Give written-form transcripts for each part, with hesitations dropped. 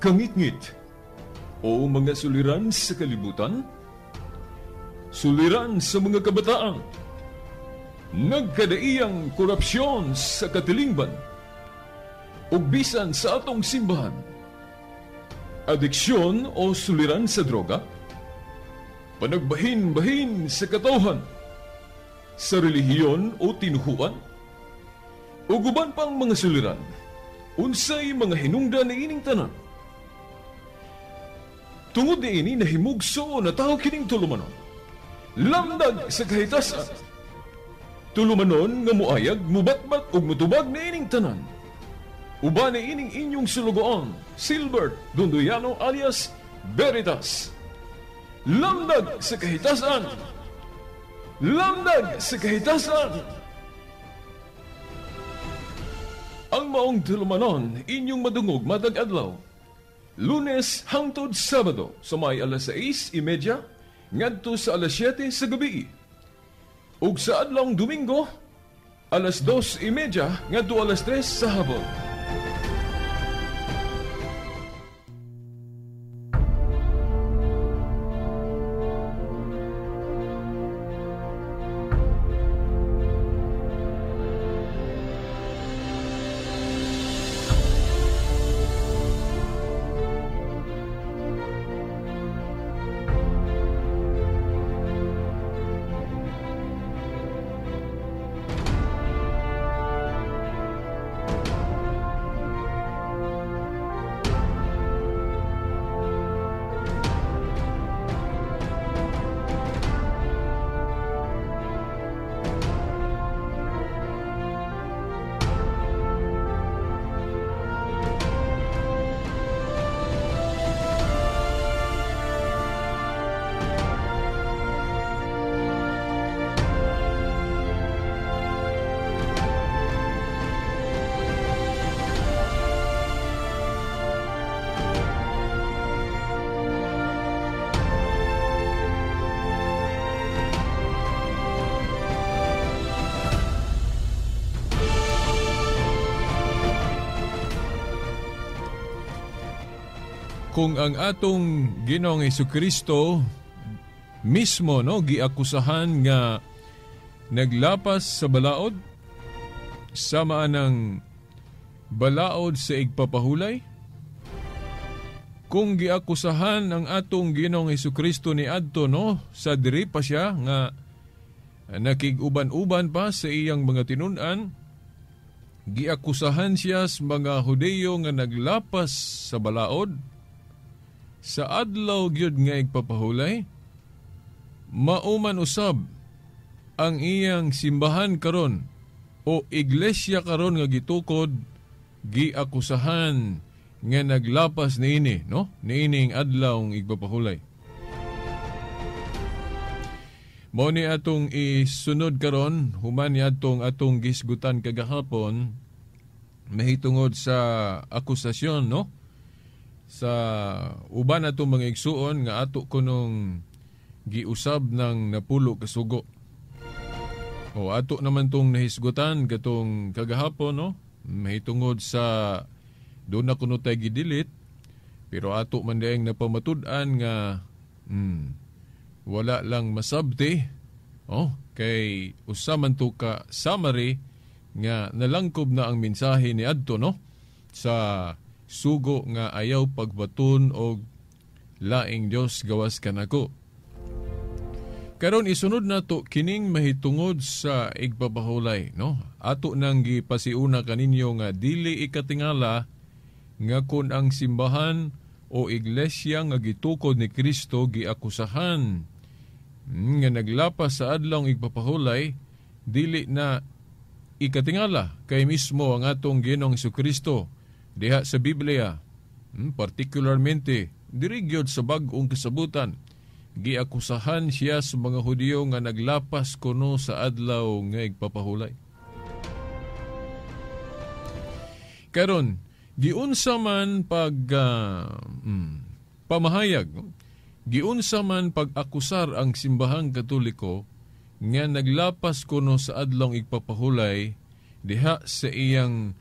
Kangitngit o mga suliran sa kalibutan, suliran sa mga kabataan, nagkadaiyang korupsyon sa katilingban, ug bisan sa atong simbahan, adiksyon o suliran sa droga, panagbahin-bahin sa katawhan, sa relihiyon o tinuhuan, ug uban pang mga suliran, unsay mga hinungdan niining tanan. Tungod niini nahimugso na tao kining tulumanon. Lamdag sa kahitasan. Tulumanon nga muayag, mubatbat ug mutubag niining tanan. Uban niining inyong sulugoon, Silbert Donduyano alias Veritas. Lamdag sa kahitasan. Lamdag sa kahitasan. Ang maong tulumanon inyong madungog matag adlaw. Lunes hangtod Sabado sa may alas 6:30 ngadto sa alas 7 sa gabi. Ug sa adlawng Domingo alas 2:30 ngadto alas 3 sa hapon. Kung ang atong Ginoong Hesukristo mismo, no, giakusahan nga naglapas sa balaod, sama ng balaod sa igpapahulay. Kung giakusahan ang atong Ginoong Hesukristo ni adto, no, sa diri pa siya nga nakig-uban-uban pa sa iyang mga tinun-an, giakusahan siya sa mga Hudeyo nga naglapas sa balaod sa adlaw gyud nga igpapahulay. Mauman usab ang iyang simbahan karon o iglesia karon nga gitukod, giakusahan nga naglapas niini, no, niining adlaw igpapahulay. Mao ni atong isunod karon human ni atong atong gisgutan kagahapon mahitungod sa akusasyon, no, sa uban atong mga igsuon nga ato kunong giusab ng napulo ka sugo. O ato naman tong nahisgutan katong kagahapon, no, mahitungod sa doon na kuno tay gidelete, pero ato man dieng napamatud-an nga wala lang masabti, oh, kay usa man to ka summary nga nalangkob na ang mensahe ni adto, no, sa sugo nga ayaw pagbaton og laing Dios gawas kanako. Karon isunod nato kining mahitungod sa igpapahulay, no? Ato nang gipasiuna kaninyo nga dili ikatingala nga kun ang simbahan o iglesia nga gitukod ni Kristo giakusahan nga naglapas sa adlawng igpapahulay, dili na ikatingala kay mismo ang atong Ginoong Hesukristo diha sa Biblia, particularmente diri gyud sa bag-ong kasabutan, giakusahan siya sa mga Hudiyo nga naglapas kuno sa adlaw nga igpapahulay. Karon giunsa man pag pamahayag, giunsa man pag-akusar ang simbahang Katoliko nga naglapas kuno sa adlong igpapahulay diha sa iyang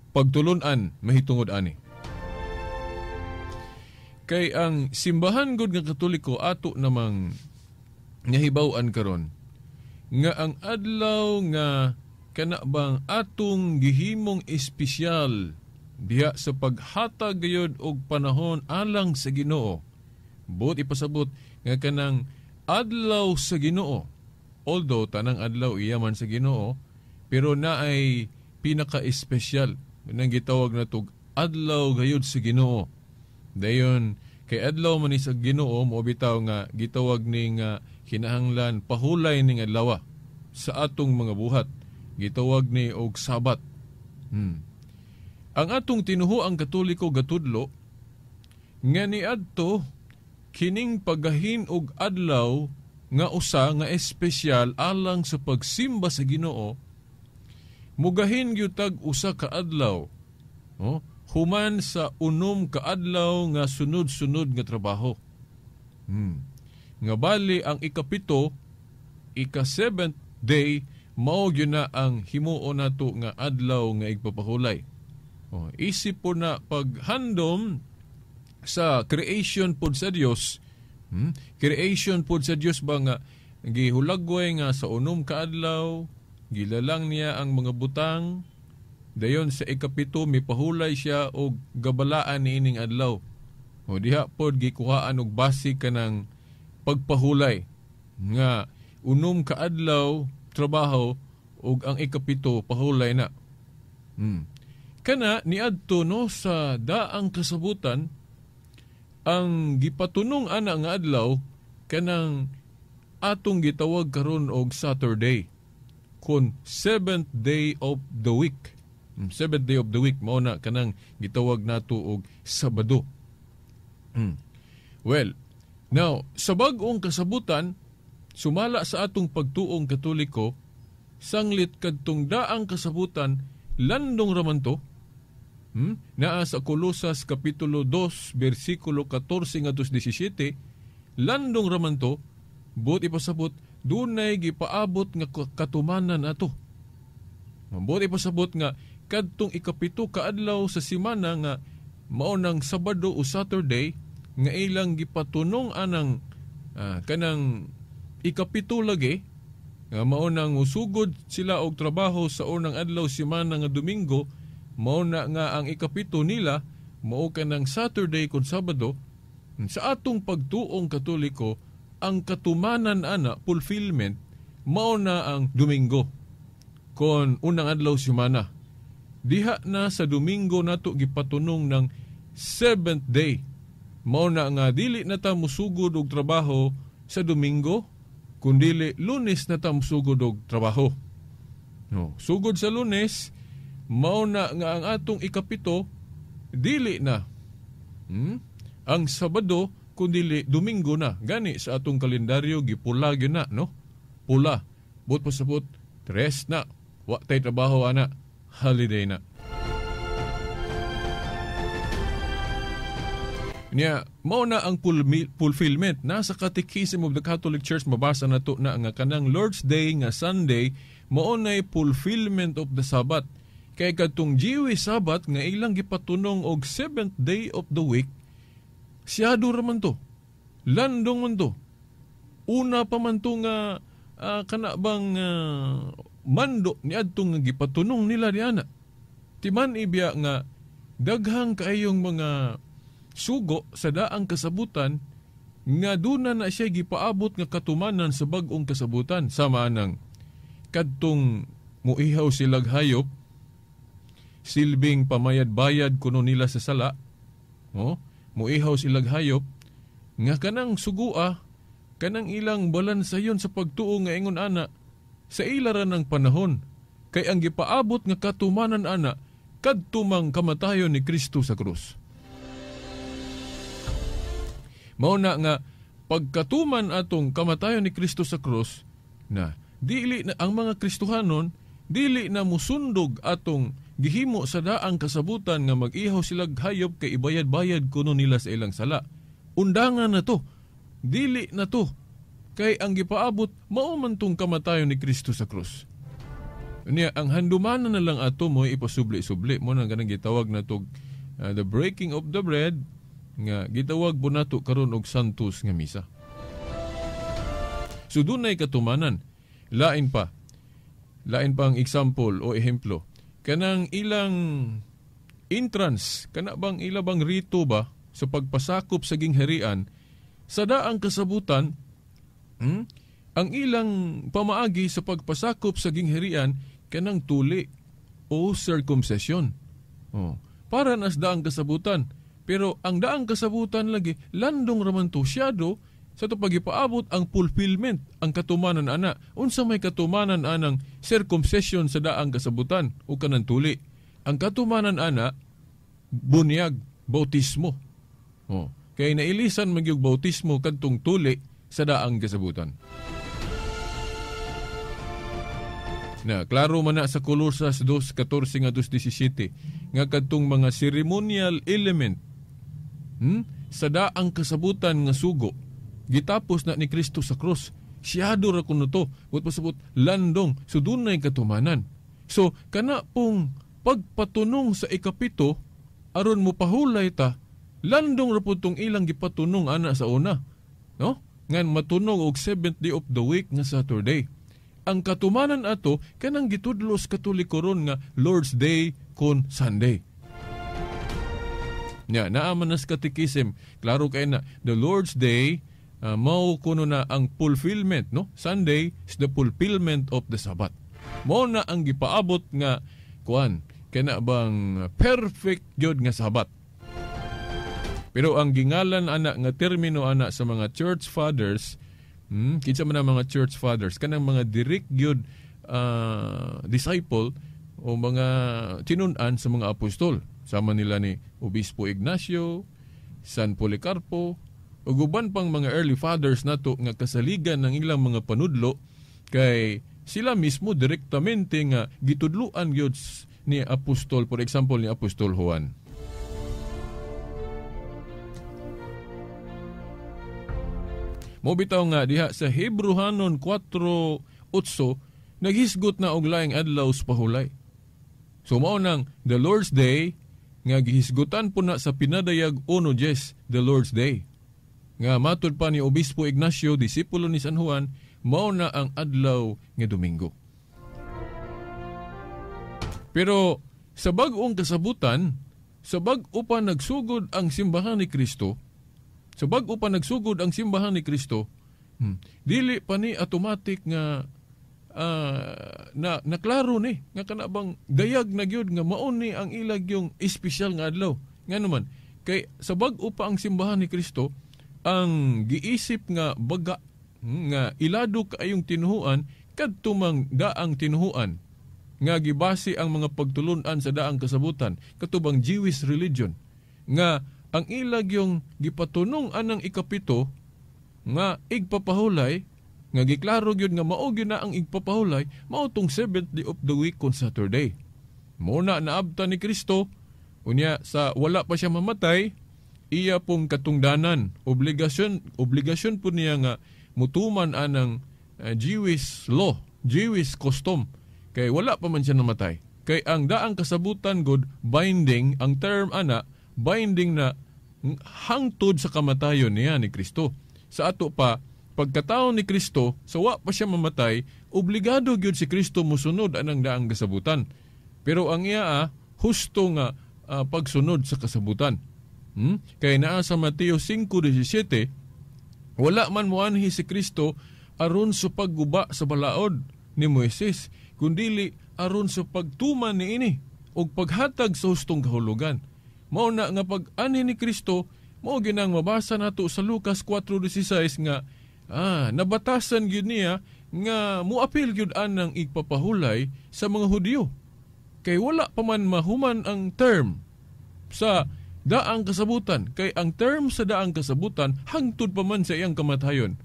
pagtulunan mahitungod ani. Kay ang simbahan gud nga Katoliko ato namang nahibaw-an karon nga ang adlaw nga kana bang atong gihimong espesyal diha sa paghatag gayud og panahon alang sa Ginoo. Buot ipasabot nga kanang adlaw sa Ginoo. Although tanang adlaw iya man sa Ginoo, pero naay pinaka-espesyal nang gitawag natog adlaw gayud sa Ginoo. Dayon kay adlaw man ni sa Ginoo, mo bitaw nga gitawag ni nga kinahanglan pahulay ning adlaw sa atong mga buhat. Gitawag ni og Sabat. Ang atong tinuhuang Katoliko gatudlo nga niadto kining paggahin og adlaw nga usa nga espesyal alang sa pagsimba sa Ginoo, mugahin gyud tag usa ka adlaw, no? Human sa 6 ka adlaw nga sunod-sunod nga trabaho. Nga bali ang 7, ika-7th day, mao gyud na ang himuon nato nga adlaw nga igpapahulay. Oh, isip po na paghandom sa creation pod sa Dios. Creation pod sa Dios ba nga gihulagway nga sa 6 ka adlaw, gilalang niya ang mga butang, dayon sa 7 mipahulay siya og gabalaan niining adlaw. O diha pod gikuhaan og base kanang pagpahulay nga 6 ka adlaw trabaho ug ang 7 pahulay na. Kana niadto no sa daang kasabutan ang gipatunong ana nga adlaw kanang atong gitawag karon og Saturday kun 7th day of the week. 7th day of the week mao na kanang gitawag nato og Sabado. Well, now sa bag-ong kasabutan sumala sa atong pagtuong Katoliko, sanglit kadtong daang kasabutan landong raman to. Naa sa Kolosas Kapitulo 2, versikulo 14 ngadto 17, landong raman to, buot ipasabot, dunay gipaabot nga katumanan ato. Buot ipasabot nga kadtong 7 ka adlaw sa semana nga mao nang Sabado o Saturday nga ilang gipatunong anang kanang 7 lagi nga mao nang usugod sila og trabaho sa unang adlaw semana nga Domingo, mao na nga ang 7 nila mao kanang Saturday kon Sabado. Sa atong pagtuong Katoliko, ang katumanan ana, fulfillment, mao na ang Domingo kon unang adlaw semana. Diha na sa Domingo nato gipatunong ng 7th day. Mao na nga dili na ta musugod og trabaho sa Domingo, kundili Lunes na ta musugod og trabaho. No, sugod sa Lunes, mao na nga ang atong 7 dili na ang Sabado, kundili Domingo na. Gani sa atong kalendaryo gipula gyud na, no? Pula. But pasabot, tres na. Wa tay trabaho ana, holiday na. Niya, mao na ang fulfillment. Nasa Catechism of the Catholic Church, mabasa na to na nga kanang Lord's Day nga Sunday, mao na'y fulfillment of the Sabbath. Kay kadtong Jewish Sabbath nga ilang gipatunong og 7th day of the week, siyado ra man to. Landong man to. Una pa man to nga kana bang mando niadtong nga gipatunong nila diana. Timan ibiya nga daghang kaayong mga sugo sa daang kasabutan nga duna na siya gipaabot nga katumanan sa bag-ong kasabutan. Sama nang kadtong muihaw silag hayop, silbing pamayad-bayad kuno nila sa sala, oh, muihaw silag hayop, nga kanang sugua, kanang ilang balansayon sa pagtuo nga ingon ana, sa ila ra ng panahon, kay ang gipaabot nga katumanan ana, kadtumang kamatayon ni Kristo sa krus. Mao na nga pagkatuman atong kamatayon ni Kristo sa krus, na dili na ang mga Kristohanon dili na musundog atong gihimo sa daang kasabutan nga mag-ihaw silag hayop kay ibayad-bayad kuno nila sa ilang sala. Undangan na to, dili na to, kay ang gipaabot mao man tong kamatayon ni Kristo sa krus. Niya, ang handumanan na lang ato mo ipasubli-subli mo nang ganang gitawag na to, the breaking of the bread nga gitawag po nato karon og Santos nga misa. So dunay katumanan. Lain pa. Lain pa ang example o ehemplo. Kanang ilang entrance, kana bang ila bang rito ba sa pagpasakop sa gingharian, sa daang kasabutan, ang ilang pamaagi sa pagpasakop sa gingharian kanang tuli o circumcision. Oh, para nas daang kasabutan. Pero ang daang kasabutan lagi landong raman to siyado sa ito pagipaabot ang fulfillment, ang katumanan ana. Unsa may katumanan anang circumcision sa daang kasabutan o kanang tuli? Ang katumanan ana, bunyag, bautismo. Oh, kay nailisan magyug bautismo kadtong tuli sa daang kasabutan. Na klaro man na sa Colosas 2:14 nga 2:17 nga kadtong mga ceremonial element sa daang kasabutan nga sugo gitapos na ni Kristo sa krus. Siyado ra kuno to, but pasabot landong, so dunay katumanan. So kana pong pagpatunong sa ikapito aron mo pahulay ta, landong ra pud tong ilang gipatunong ana sa una, no? Ngan matunog og 7th day of the week nga Saturday. Ang katumanan ato kanang gitudlo sa Katoliko ron nga Lord's Day kon Sunday. Nya naa man nas catechism, klaro kay na the Lord's Day mao kuno na ang fulfillment, no? Sunday is the fulfillment of the Sabbath. Mao na ang gipaabot nga kuan kana bang perfect gyud nga Sabbath. Pero ang gingalan ana nga termino ana sa mga church fathers, kinsa man ang mga church fathers, kanang mga direct gyud disciple o mga tinun-an sa mga apostol. Sama nila ni Obispo Ignacio, San Policarpo, ug uban pang mga early fathers nato nga kasaligan ng ilang mga panudlo kay sila mismo direktamente nga gitudluan gyud ni apostol, for example ni Apostol Juan. Mo bitaw nga diha sa Hebreohanon 4:8 naghisgot na og laing adlaw sa pahulay. So mao nang the Lord's Day nga gihisgutan po na sa pinadayag 1:10, the Lord's Day. Nga matud pa ni Obispo Ignacio, disipulo ni San Juan, mao na ang adlaw nga Domingo. Pero sa bag-ong kasabutan, sa bag-o pa nagsugod ang simbahan ni Kristo, sa bag-o pa nagsugod ang simbahan ni Kristo, dili pa ni automatic nga na naklaro ni nga kana bang dayag na gyud nga maon ni ang ilag yung espesyal nga adlaw. Nga naman kay sa bag-o pa ang simbahan ni Kristo, ang giisip nga baga nga ilado kaayong tinuhuan kadto mang daang tinuhuan nga gibase ang mga pagtulun-an sa daang kasabutan katubang Jewish religion nga ang ilag yung gipatunong anang ikapito nga igpapahulay nga giklaro gyud nga mao gyud na ang igpapahulay mao tong 7th day of the week kon Saturday. Mo na naabta ni Kristo unya sa wala pa siya mamatay, iya pong katungdanan, obligasyon po niya nga mutuman anang Jewish law, Jewish custom, kay wala pa man siya namatay. Kay ang daang kasabutan god binding, ang term ana binding na hangtod sa kamatayon niya ni Kristo. Sa ato pa pagkatao ni Kristo, sa wa pa siya mamatay, obligado gyud si Kristo musunod anang daang kasabutan. Pero ang iya husto nga pagsunod sa kasabutan. Kay naa sa Mateo 5:17, wala man moanhi si Kristo aron sa pagguba sa balaod ni Moises, kundili aron sa pagtuman niini og paghatag sa hustong kahulugan. Mao na nga pag-anhi ni Kristo, mao ginang mabasa nato sa Lucas 4:16 nga nabatasan gyud niya nga moapil gyud anang igpapahulay sa mga Hudyo. Kay wala pa man mahuman ang term sa daang kasabutan. Kay ang term sa daang kasabutan hangtod pa man sa iyang kamatayon.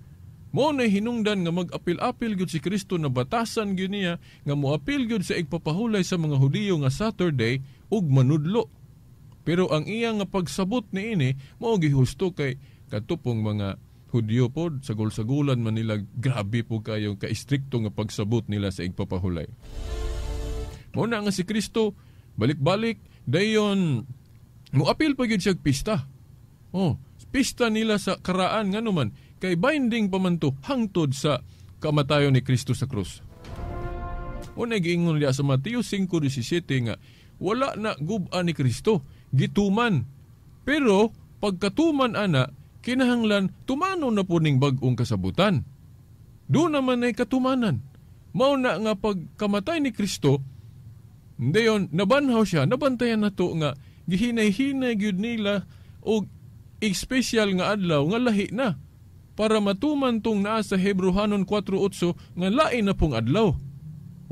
Mao na hinungdan nga mag-apil-apil gyud si Kristo na batasan gyud niya nga moapil gyud sa igpapahulay sa mga Hudiyo nga Saturday ug manudlo. Pero ang iya nga pagsabot niini mao gihusto kay katupong mga Hudyo pod, sagol-sagulan man nila, grabe po kayo ka-istrikto nga pagsabot nila sa igpapahulay. Mao na nga si Kristo balik-balik dayon moapil pa gyud siya pista. Oh, pista nila sa karaan nganuman kay binding pa man to hangtod sa kamatayon ni Kristo sa krus. O nagiingon niya sa Mateo 5:17 nga wala na gub-a ni Kristo, gituman. Pero pagkatuman ana, kinahanglan tumanon na po ning bag-ong kasabutan. Doon naman ay katumanan. Mao na nga pagkamatay ni Kristo, dayon nabanhaw siya, nabantayan na to nga gihinay-hinay gyud nila og espesyal nga adlaw nga lahi na para matuman tong naa sa Hebreohanon 4:8 nga lain na pong adlaw.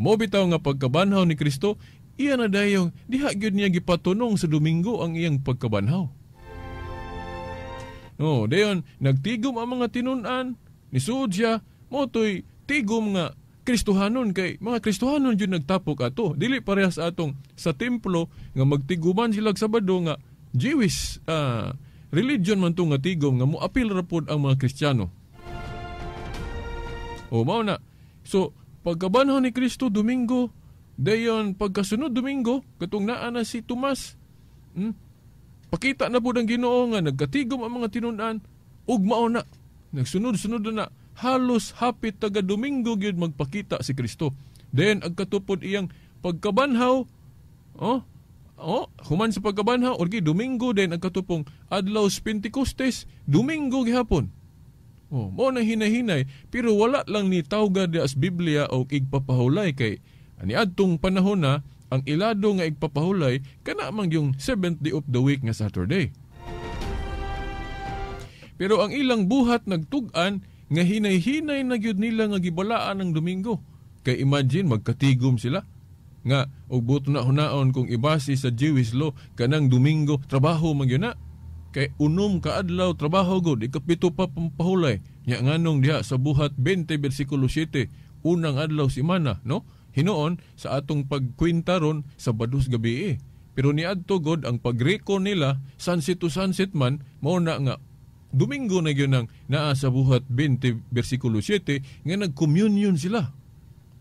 Mao bitaw nga pagkabanhaw ni Kristo, iya na dayong diha gyud niya gipatunong sa Domingo ang iyang pagkabanhaw. No, dayon nagtigom ang mga tinun-an, nisuod siya, mao to'y tigom nga Kristohanon kay mga Kristohanon jud nagtapok ato. Dili parehas atong sa templo nga magtiguman sila Sabado nga Jewish religion man to nga tigom nga moapil ra pod ang mga Kristiyano. O mao na. So pagkabanhaw ni Kristo Domingo, dayon pagkasunod Domingo katong naa na si Tomas, pakita na pod ang Ginoo nga nagkatigom ang mga tinun-an ug mao na nagsunod-sunod na halos hapit taga Domingo gyud magpakita si Kristo. Then agkatupod iyang pagkabanhaw, human sa pagkabanhaw orgi Domingo, then agkatupong adlaw sa Pentecostes, Domingo gihapon. Oh, mao na hinahinay, pero wala lang ni tawga di as Biblia o igpapahulay kay ani adtong panahon na ang ilado nga igpapahulay kana man yung 7th day of the week nga Saturday. Pero ang ilang buhat nagtug-an nga hinay-hinay na gyud nila nga gibalaan ang Domingo. Kay imagine magkatigom sila nga og buto na hunaon kung ibase sa Jewish law kanang Domingo trabaho man gyud na. Kay unom ka adlaw trabaho gud, ikapito pa pampahulay. Nya nganong diha sa Buhat 20 bersikulo 7, unang adlaw semana, no? Hinuon sa atong pagkwenta ron Sabados gabi. Pero niadto god ang pagreko nila sunset to sunset man, mao na nga Domingo na gyud ang naa sa Buhat 20 bersikulo 7 nga nagcommunion sila.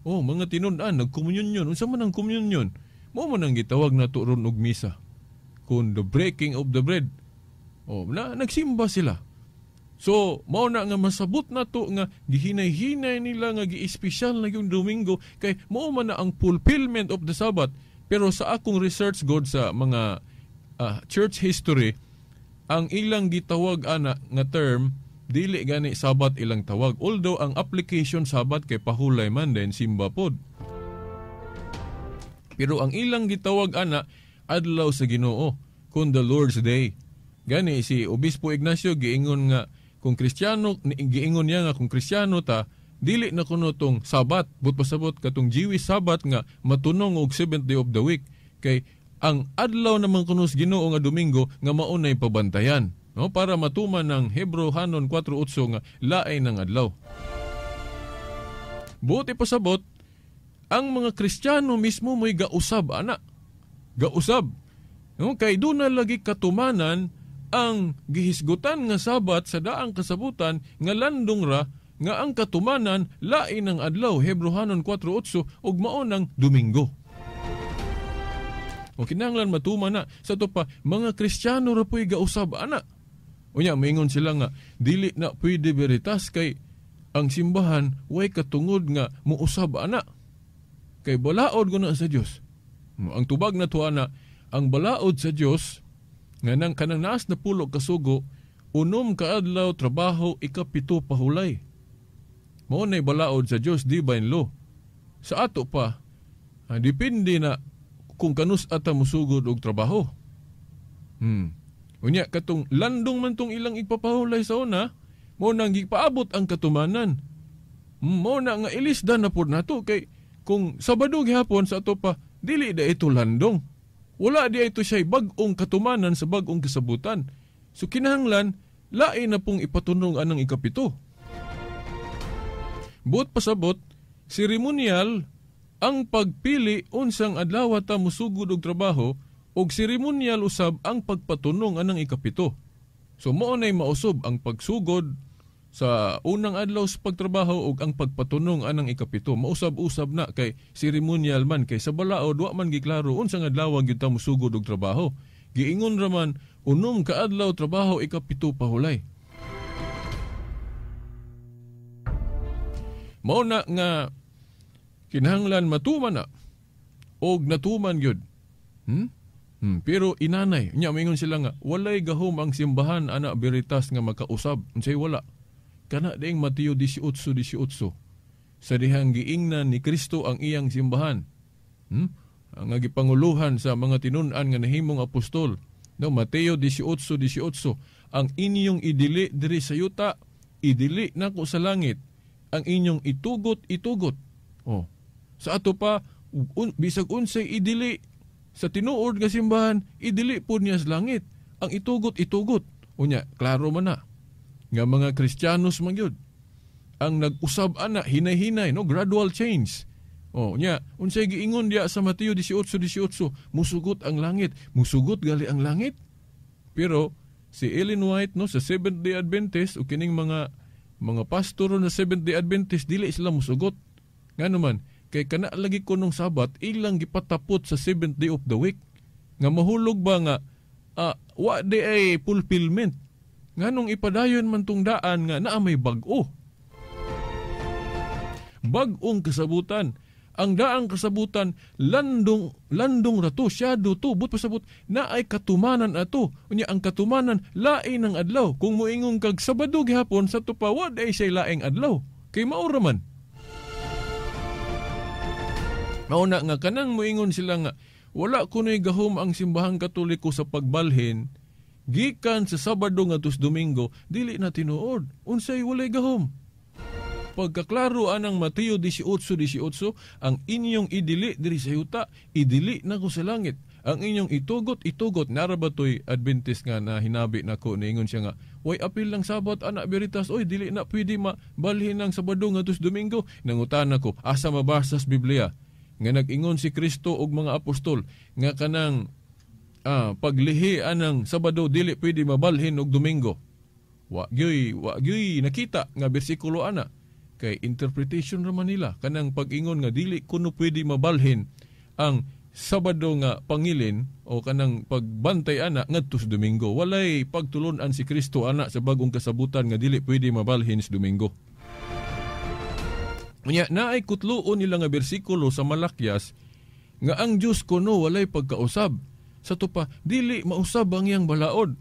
Oh, mga tinun-an nagcommunion. Unsa man ang communion? Mao man ang gitawag nato ron og misa. Kun the breaking of the bread. Oh, na nagsimba sila. So, mao na nga masabot nato nga gihinay-hinay nila nga giespesyal na yung Domingo kay mao man na ang fulfillment of the Sabbath. Pero sa akong research god sa mga church history, ang ilang gitawag ana nga term dili gani Sabat ilang tawag. Although ang application Sabat kay pahulay man din simba pod. Pero ang ilang gitawag ana adlaw sa Ginoo, kun the Lord's Day. Gani si Obispo Ignacio giingon nga kung Kristiyano, giingon niya nga kung Kristiyano ta dili na kuno tong Sabat, but pasabot katong Jewish Sabat nga matunong og 7th day of the week kay ang adlaw naman kuno sa Ginoo nga Domingo nga maunay pabantayan, no, para matuman ng Hebreohanon 4:8 nga lain ng adlaw. Buti pasabot ang mga Kristiyano mismo mo'y gausab ana. Gausab. No, kay doon na lagi katumanan ang gihisgutan nga Sabat sa daang kasabutan nga landong ra nga ang katumanan lain ng adlaw, Hebreohanon 4:8 ug mao ng Domingo. O kinahanglan matuman na sa to pa mga Kristiyano ra puy gausab ana. Unya maingon sila nga dili na pwede veritas kay ang simbahan way katungod nga muusab ana. Kay balaod guna sa Dios. Ang tubag na to ana, ang balaod sa Dios nga nang kanang naas na pulo kasugo, unom ka adlaw trabaho, ikapito pahulay. Mao nay balaod sa Dios, divine law. Sa ato pa, depende na kung kanus ata musugod og trabaho. Unya katong landong man tong ilang ipapahulay sa una, mao nang gipaabot ang katumanan. Mao na nga ilisda na pod nato kay kung Sabado gihapon sa ato pa dili da ito landong. Wala di ito siya'y bag-ong katumanan sa bag-ong kasabutan. So kinahanglan lain na pong ipatunong anang ikapito. Buot pasabot, seremonial ang pagpili unsang adlaw ta musugod og trabaho og seremonial usab ang pagpatunong anang ikapito. So mao nay mausab ang pagsugod sa unang adlaw sa pagtrabaho ug ang pagpatunong anang ikapito. Mausab-usab na kay seremonial man kay sa balaod wa man giklaro unsang adlaw gyud ta musugod og trabaho. Giingon ra man Unom ka adlaw trabaho, ikapito pahulay. Mao na nga kinahanglan matuman na og natuman gyud. Pero inanay, nya mingon sila nga walay gahom ang simbahan ana Veritas nga makausab. Unsay wala? Kana ding Mateo 18:18. Sa dihang giingnan ni Kristo ang iyang simbahan. Ang gipanguluhan sa mga tinun-an nga nahimong apostol. No, Mateo 18:18, ang inyong idili diri sa yuta, idili nako sa langit. Ang inyong itugot, itugot. Oh. Sa ato pa, bisag unsay idili sa tinuod nga simbahan, idili po niya sa langit. Ang itugot, itugot. Unya, klaro man na nga mga Kristiyanos man gyud ang nag-usab ana hinay-hinay, no, gradual change. Oh, nya, unsay giingon diya sa Mateo 18:18, musugot ang langit, musugot gali ang langit. Pero si Ellen White, no, sa Seventh-day Adventist o kining mga pastor na Seventh-day Adventist, dili sila musugot. Ngano man, kay kana lagi ko nung Sabat ilang gipatapot sa seventh day of the week. Nga mahulog ba nga wa di ay fulfillment. Nganong ipadayon man tong daan nga naa may bag-o. Bag-ong kasabutan. Ang daang kasabutan, landong rato, syado to, but pasabot, na ay katumanan ato. Unya, ang katumanan, lain ang adlaw. Kung moingong kag Sabado gihapon, sa tupawad ay siya'y laing adlaw. Kay maura man. Mauna nga, kanang moingon sila nga, wala kuno'y gahom ang simbahang Katoliko sa pagbalhin, gikan sa Sabado nga tus Domingo, dili na tinuod. Unsay walay gahom. Pagkaklaro anang Mateo 18:18, ang inyong idili diri sa yuta, idili na ko sa langit. Ang inyong itugot, itugot. Nara ba to'y Adventist nga na hinabi nako, niingon siya nga, way apil lang Sabat anak Veritas, oy dili na pwede mabalhin ang Sabado nga tus Domingo. Nangutan ako, asa mabasa sa Biblia nga nag-ingon si Kristo og mga apostol nga kanang paglihi anang Sabado dili pwede mabalhin og Domingo. Wa gyoy nakita nga bersikulo ana. Kay interpretation ra man nila kanang pag-ingon nga dili kuno pwede mabalhin ang Sabado nga pangilin o kanang pagbantay ana ngadto sa Domingo. Walay pagtulon-an si Kristo ana sa bagong kasabutan nga dili pwede mabalhin sa Domingo. Unya naay kutluon nila nga bersikulo sa Malakyas nga ang Dios kuno walay pagkausab. Sa tupa dili mausab ang iyang balaod.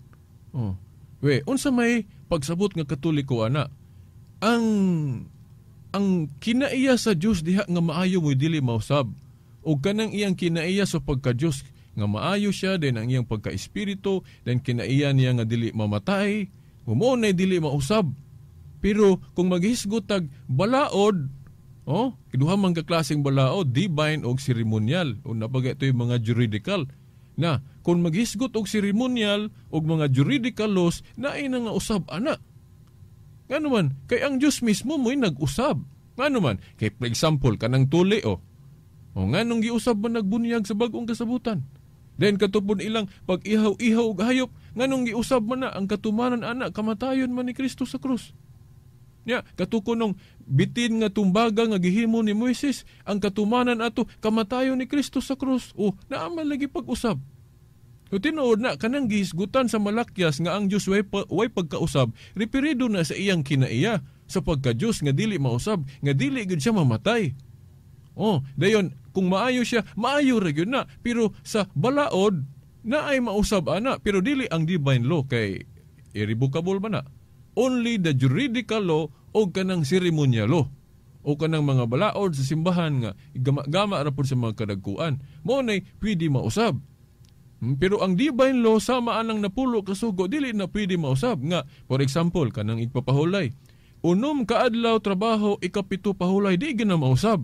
Oh. We, unsa may pagsabot nga Katoliko ana? Ang kinaiya sa Dios diha nga maayo mo'y dili mausab. O kanang iyang kinaiya sa pagka-Dios nga maayo siya, den ang iyang pagka-espiritu, den kinaiya niya nga dili mamatay, mo na dili mausab. Pero kung maghisgot tag balaod, oh, kiduha man ka klaseng balaod, divine og ceremonial, o napagay ito yung mga juridical. Na kung maghisgot og ceremonial og mga juridical laws, naay na nga usab ana. Ngano man, kay ang Diyos mismo mo'y nag-usab. Ngano man, kay for example, kanang tuli o. O nganong giusab man nagbunyag sa bagong kasabutan. Then katupon ilang pag-ihaw-ihaw og hayop, nganong giusab man na ang katumanan ana, kamatayon man ni Kristo sa krus. Ya, katukonong bitin nga tumbaga nga gihimo ni Moises, ang katumanan ato kamatayon ni Kristo sa krus. O naaman lagi pag-usab. O tinuod na kanang gihisgutan sa Malakyas nga ang Dios way pagkausab, referido na sa iyang kinaiya sa pagka-Dios nga dili mausab, nga dili gyud siya mamatay. Oh, dayon kung maayo siya, maayo ra gyud na, pero sa balaod naay mausab ana, pero dili ang divine law kay irrevocable ba na. Only the juridical law o kanang ceremonial law o kanang mga balaod sa simbahan nga gama ra pud sa mga kadagkuan. Mao nay pwede mausab. Pero ang divine law sama anang napulo kasugo dili na pwede mausab nga for example kanang igpapahulay. Unom ka adlaw trabaho, ikapito pahulay, di gina mausab.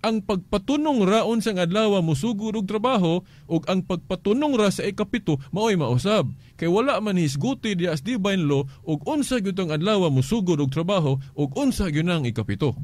Ang pagpatunong raon sa adlaw mosugod og trabaho ug ang pagpatunong ra sa ikapito maoy mausab. Kay wala man hisguti diya sa divine law ug unsa gyud ang adlaw mosugod og trabaho ug unsa gyud ang ikapito.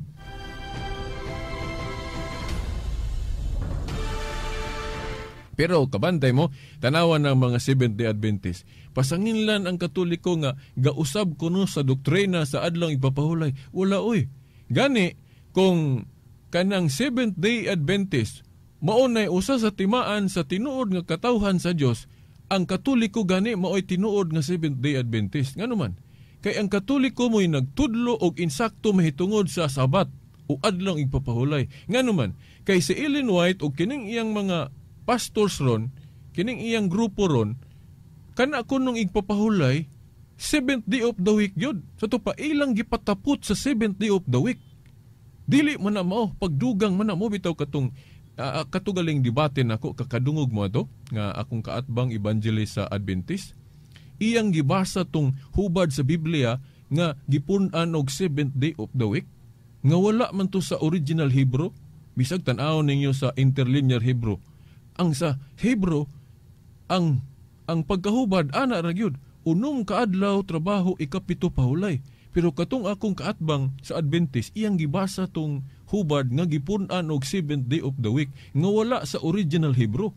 Pero kabantay mo, tanawan ng mga Seventh-day Adventist. Pasanginlan ang Katoliko nga gausab kuno sa doktrina sa adlaw ipapahulay. Wala oy. Gani kung kanang Seventh-day Adventist maunay usa sa timaan sa tinuod nga katawhan sa Dios, Ang Katoliko gani maoy tinuod nga Seventh Day Adventist. Ngano man? Kay ang Katoliko mo'y nagtudlo og insakto mahitungod sa Sabat o adlong igpapahulay. Ngano man? Kay si Ellen White og kining iyang mga pastors ron, kining iyang grupo ron, kana kunong igpapahulay, seventh day of the week yun. Sa to pa ilang gipatapot sa seventh day of the week. Dili man na mao, pagdugang man na mo bitaw katong katugaling debate nako kakadungog mo ato nga akong kaatbang evangelist sa Adventist. Iyang gibasa tong hubad sa Biblia nga gipun-an og seventh day of the week nga wala man to sa original Hebrew. Bisag tan-awon ninyo sa interlinear Hebrew. Ang sa Hebrew ang pagkahubad ana ra gyud, unom ka adlaw trabaho, ikapito pahulay. Pero katong akong kaatbang sa Adventist, iyang gibasa tong hubad nga gipun-an og seventh day of the week nga wala sa original Hebrew.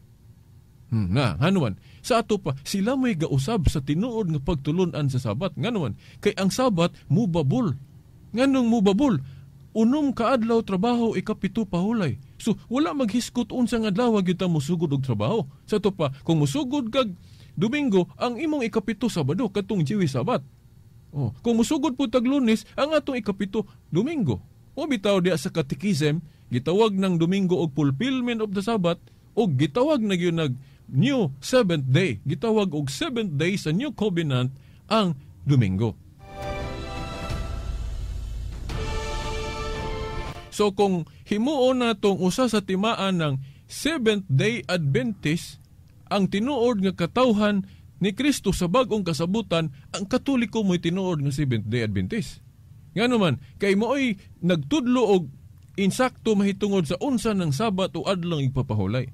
Na, hanuman, sa ato pa, sila may gausab sa tinuod nga pagtulun-an sa Sabat. Nganuman, kay ang Sabat mubabol. Nganong mubabol? Unom ka adlaw trabaho, ikapito pahulay. So, wala maghiskot unsang adlaw gyud ta mosugod og trabaho. Sa ato pa, kung mosugod kag Domingo, ang imong ikapito Sabado, katong Jewish Sabat. Oh, kung musugod po tag Lunes, ang atong ikapito Domingo. O bitaw diya sa Catechism, gitawag ng Domingo og fulfillment of the Sabbath, o gitawag na gyud nag New Seventh Day. Gitawag og seventh day sa New Covenant ang Domingo. So kung himuon natong usa sa timaan ng Seventh Day Adventist, ang tinuod nga katawhan ni Kristo sa bag-ong kasabutan, ang Katoliko mo'y tinuod nga Seventh Day Adventist. Ngano man, kay mo'y nagtudlo og insakto mahitungod sa unsa ng Sabat o adlong igpapahulay.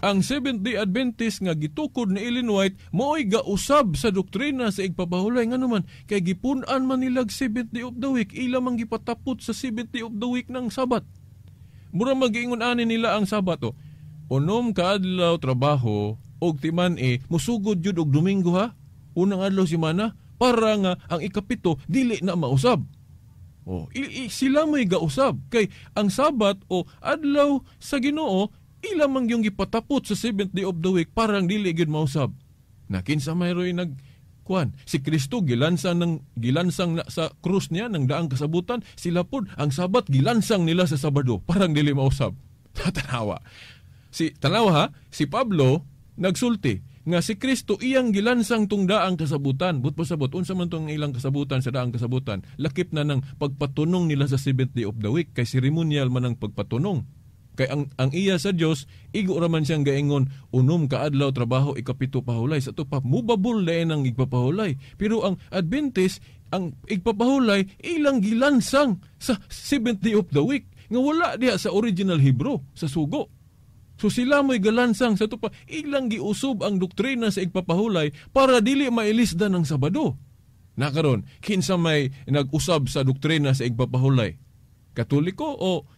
Ang Seventh Day Adventist nga gitukod ni Ellen White mo'y gausab sa doktrina sa igpapahulay. Ngano man, kay gipun-an man nilag Seventh Day of the Week, ila mang gipatapot sa Seventh Day of the Week ng Sabat. Mura magiingon ani nila ang Sabat o. Unom ka adlaw trabaho og timan musugod jud og Domingo ha, unang adlaw semana, para nga ang ikapito dili na mausab. Oh, sila may gausab kay ang Sabat o adlaw sa Ginoo ila man yung gipatapot sa seventh day of the week parang dili gyud mausab. Na kinsa may roy nag kuan, si Kristo gilansang na sa krus niya ng daang kasabutan, sila pod ang Sabat gilansang nila sa Sabado parang dili mausab. Tanawa. Si tanawa ha, si Pablo nagsulti nga si Kristo iyang gilansang tung daang kasabutan. But pasabot unsa man tong ilang kasabutan sa daang kasabutan, lakip na ng pagpatunong nila sa seventh day of the week kay seremonial man ang pagpatunong. Kay ang iya sa Dios igo ra man siyang gaingon unom ka adlaw trabaho ikapito pahulay. Sa to pa mubabol lain ang igpapahulay. Pero ang Adventist ang igpapahulay ilang gilansang sa seventh day of the week nga wala diha sa original Hebrew sa sugo. So sila mo'y galansang sa ito pa, ilang giusob ang doktrina sa igpapahulay para dili mailisda ng Sabado. Nakaron, kinsa may nag-usab sa doktrina sa igpapahulay? Katoliko o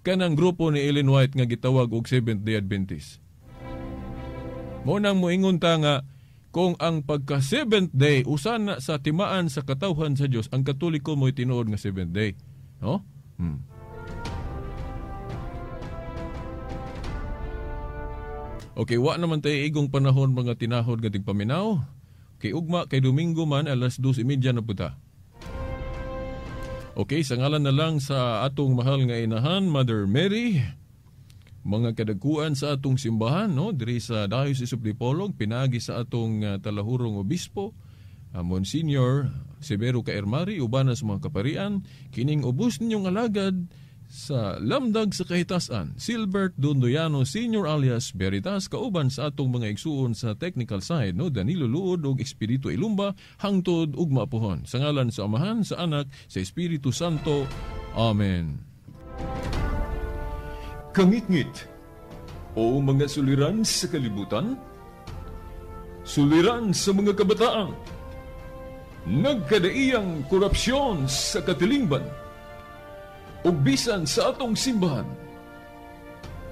kanang grupo ni Ellen White nga gitawag og Seventh Day Adventist? Mo nang moingon ta nga kung ang pagka Seventh Day usa na sa timaan sa katawhan sa Dios, ang Katoliko mo'y tinuod nga Seventh Day. No? Okay, wa naman tayo igong panahon mga tinahod nga tigpaminaw. Kay ugma, kay Domingo man, 2:30 na puta. Okay, sa ngalan na lang sa atong mahal nga inahan, Mother Mary, mga kadagkuan sa atong simbahan, no, diri sa Diocese of Dipolog, pinagi sa atong talahurong obispo, Monsignor Severo Caermari, uban sa mga kaparian, kining ubos ninyong alagad sa Lamdag sa Kahitasan, Silbert Dondoyano Senior alias Veritas, kauban sa atong mga igsuon sa technical side, no, Danilo Luod ug Espiritu Ilumba, hangtod ug mapuhon. Sa ngalan sa Amahan, sa Anak, sa Espiritu Santo. Amen. Kangitngit o mga suliran sa kalibutan, suliran sa mga kabataan, nagkadaiyang korupsyon sa katilingban, ug bisan sa atong simbahan,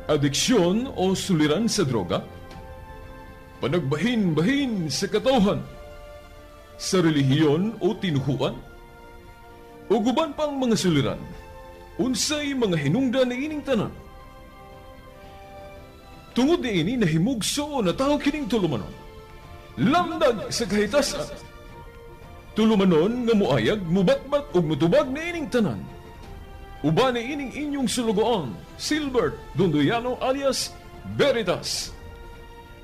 adiksyon o suliran sa droga, panagbahin-bahin sa katawhan, sa relihiyon o tinuhuan, ug uban pang mga suliran, unsay mga hinungdan niining tanan. Tungod niini nahimugso na tao kining tulumanon. Lamdag sa kahitasan. Tulumanon nga muayag, mubatbat ug mutubag niining tanan. Uban niining inyong sulugoon, Silbert Dondoyano alias Veritas.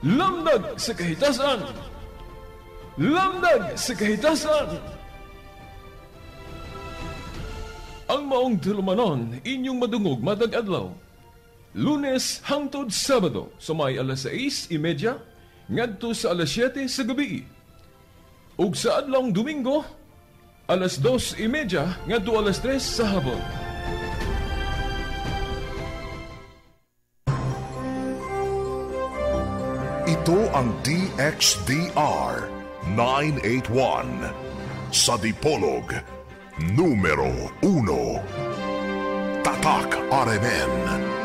Lamdag sa kahitasan. Lamdag sa kahitasan. Ang maong tulumanon inyong madungog matag adlaw. Lunes hangtod Sabado sa may alas 6:30 ngadto sa alas 7 sa gabi. Ug sa adlawng Domingo alas 2:30 ngadto alas 3 sa hapon. Ito ang DXDR 981 sa Dipolog, numero 1. Tatak RMN.